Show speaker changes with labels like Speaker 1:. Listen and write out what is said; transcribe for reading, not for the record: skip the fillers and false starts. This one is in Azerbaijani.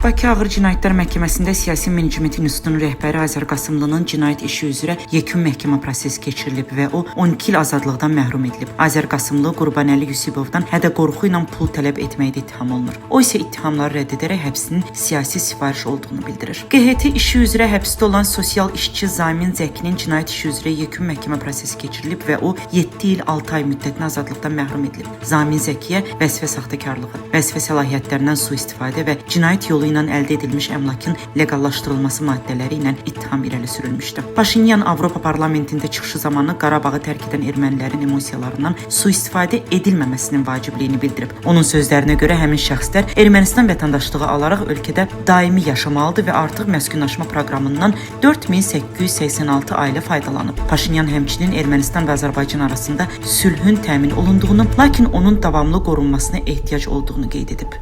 Speaker 1: Bakı Ağır Cinayətlər Məhkəməsində Siyasi Menecment İnstitutunun rəhbəri Azər Qasımlının cinayət işi üzrə yekun məhkəmə prosesi keçirilib və o 12 il azadlıqdan məhrum edilib. Azər Qasımlı Qurbanəli Yusubovdan hədə-qorxu ilə pul tələb etməkdə ittiham olunur. O isə ittihamları rədd edərək həbsinin siyasi sifariş olduğunu bildirir. QHT işi üzrə həbsdə olan sosial işçi Zamin Zəkinin cinayət işi üzrə yekun məhkəmə prosesi keçirilib və o 7 il 6 ay müddətinə azadlıqdan məhrum edilib. Zamin Zəkiyə vəzifə saxtakarlığı, vəzifə səlahiyyətlərindən sui-istifadə və cinayət yolu ilə əldə edilmiş əmlakın leqallaşdırılması maddələri ilə ittiham irəli sürülmüşdü. Paşinyan Avropa Parlamentində çıxışı zamanı Qarabağı tərk edən ermənilərin emosiyalarından sui-istifadə edilməməsinin vacibliyini bildirib. Onun sözlərinə görə həmin şəxslər Ermənistan vətəndaşlığı alaraq ölkədə daimi yaşamalıdır və artıq məskunlaşma proqramından 4886 ailə faydalanıb. Paşinyan həmçinin Ermənistan və Azərbaycan arasında sülhün təmin olunduğunu, lakin onun davamlı qorunmasına ehtiyac olduğunu qeyd edib.